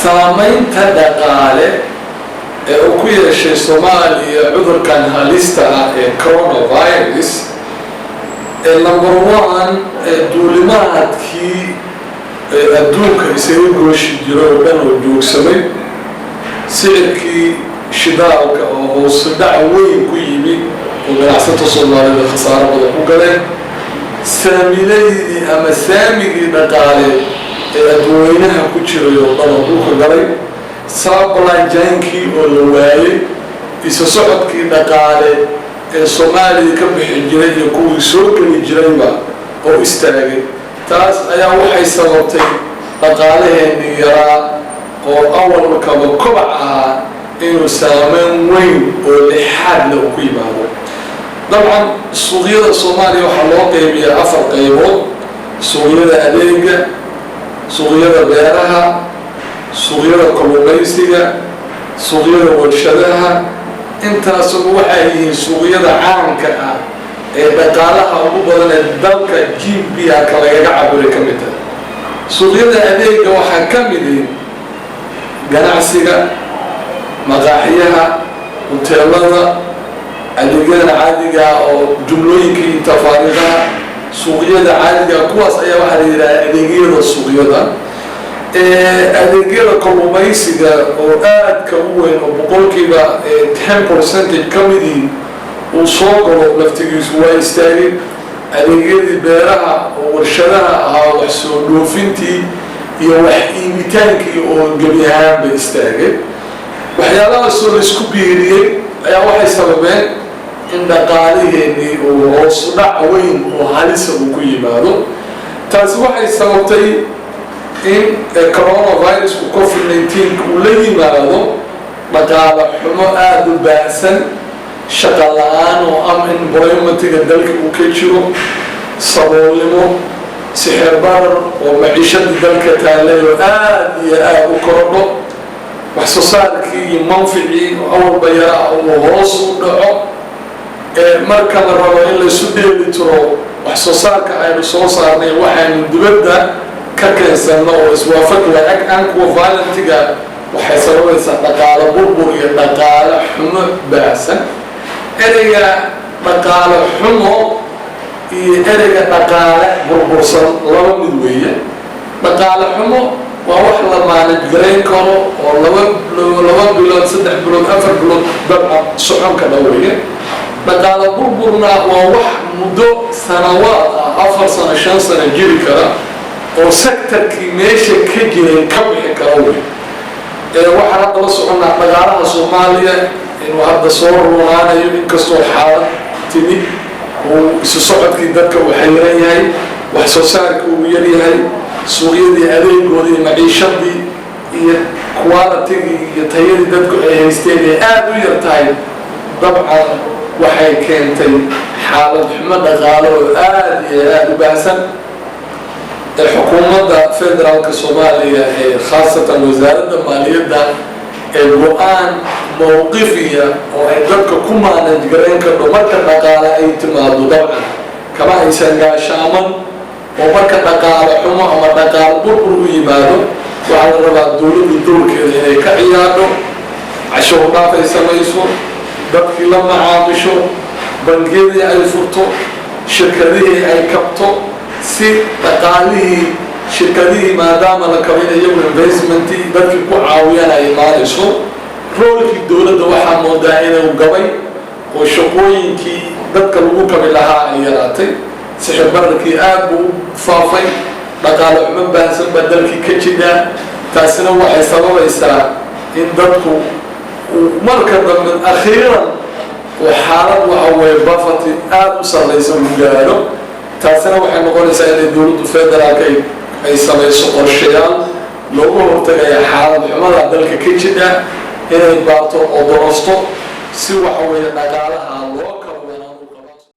Saamaynta dhaqaale ee uu ku yeeshay Soomaaliya cudurkan halista ah ee coronavirus ee number one ee duulimaadkii ee adduunka isaga gooshi jiro oo dhan oo joogsamay, sicirkii shidaalka oo hoose dhac weyn ku yimi oo ganacsato Soomaalida khasaaro badan ku galeen, saamilaydii ama saamigii dhaqaale ee adduweynaha ku jiray oo dhan oo dhulka galay, supply chain-kii oo la waayey, isa socodkii dhaqaale ee Soomaaliya ka bixi jiray iyo kuwii soo geli jirayba oo istaagay. Taas ayaa waxay sababtay dhaqaalaheenii yaraa oo awalkaba kobac ahaa inuu saameyn weyn oo lixaad leh uu ku yimaado. Dabcan, suuqyada Soomaaliya waxaa loo qeybiyaa afar qaybood: suuqyada adeega, suuqyada beeraha, suuqyada kalluumaysiga, suuqyada warshadaha. Intaasuba waxay yihiin suuqyada caanka ah ee dhaqaalaha ugu badan ee dalka GDP-ka lagaga cabiray ka mid tahay. Suuqyada adeega waxaa ka mid ihi ganacsiga, maqaaxiyaha, huteelada, adeegyada caadiga oo jumlooyinka iyo tafaariiqaha, suuqyada caadiga. Kuwaas ayaa waxaa la yidhaha adeegyada. Suuqyada adeegyada kalluumaysiga oo aadka u weyn oo 10% ka midii uu soo galo laftigiisu waa istaagay. Adeegyadii beeraha oo warshadaha ahaa, wax soo dhoofintii iyo wax iibitaankii oo gebi ahaanba istaagay, waxyaalahaasoo la isku biiriyey ayaa waxay sababeen in dhaqaaliheenii uu hoos dhac weyn oo halisa uu ku yimaado. Taasi waxay sababtay in coronavirusku COVID-19 uu la yimaado dhaqaale xumo aada u baahsan, shaqa la-aan oo unemploymentiga dalka uu ka jiro, saboolnimo, sixir barar oo maciishadii dalka taallay oo aada iyo aada u korodho, wax soo saarkii iyo manficii awalba yaraa uu hoos u dhaco. Marka la rabo in laysu dheeli tiro wax soo saarka aynu soo saarnay waxaynu dibadda ka keensanno oo iswaafaq la-ag equivalentiga, waxay sababaysaa dhaqaalo burbur iyo dhaqaalo xumo baahsan. Ereyga dhaqaalo xumo iyo ereyga dhaqaale burbursan laba mid weeye. Dhaqaale xumo waa wax la manage garayn karo oo 2 bilood, 3 bilood, 4 bilood dabcan socon kara weeye. Dhaqaale burburna waa wax muddo sanawaad ah, 4 sano, 5 sano jiri kara oo sectorkii meesha ka jiray ka bixi kara wey. Waxaan hadda la soconnaa dhaqaalaha Soomaaliya inuu hadda soo runaanayo, inkastoo xaalad timi uu isu socodkii dadka uu xayiran yahay, wax soo saarka uu yar yahay, suuqyadii adeegoodii, maciishadii iyo qualitygii iyo tayadii dadku ay haysteen ay aada u yar tahay. Dabcan, waxay keentay xaalad xumo dhaqaalo oo aada iyo aada u baahsan. Xukuumadda federaalka Soomaaliya ee khaasatan Wasaaradda Maaliyadda ee go-aan mowqifiya oo ay dadka ku manage garayn kardho marka dhaqaale ay timaado, dabcan kama aysan gaashaaman oo marka dhaqaale xumo ama dhaqaale burbur u yimaado, waxaa la rabaa dowladda doorkeeda inay ka ciyaadho, cashuur dhaaf ay samayso, dadkii la macaamisho, bangiyadii ay furto, shirkadihii ay kabto, si dhaqaalihii shirkadihii, maadaama la kabin iyagu investmentii dadkii ku caawiyaan ay imaanayso. Roolkii dowladda waxaa moodaa inuu gabay oo shaqooyinkii dadka lagu kabi lahaa ay yaraatay. Sixir bararkii aad buu u faafay, dhaqaale xumo baahsan baa dalkii ka jidhaa. Taasina waxay sababaysaa in dadku uu marka dambe akhiiran uu xaalad waxa weeye poverty aada u sarraysa uu gaadho. Taasina waxay noqonaysaa inay dowladdu federaalka ay samayso qorshayaal looga hortagaya xaalad xumada dalka ka jidha, inay baarto oo dorosto si waxa weeye dhaqaalaha loo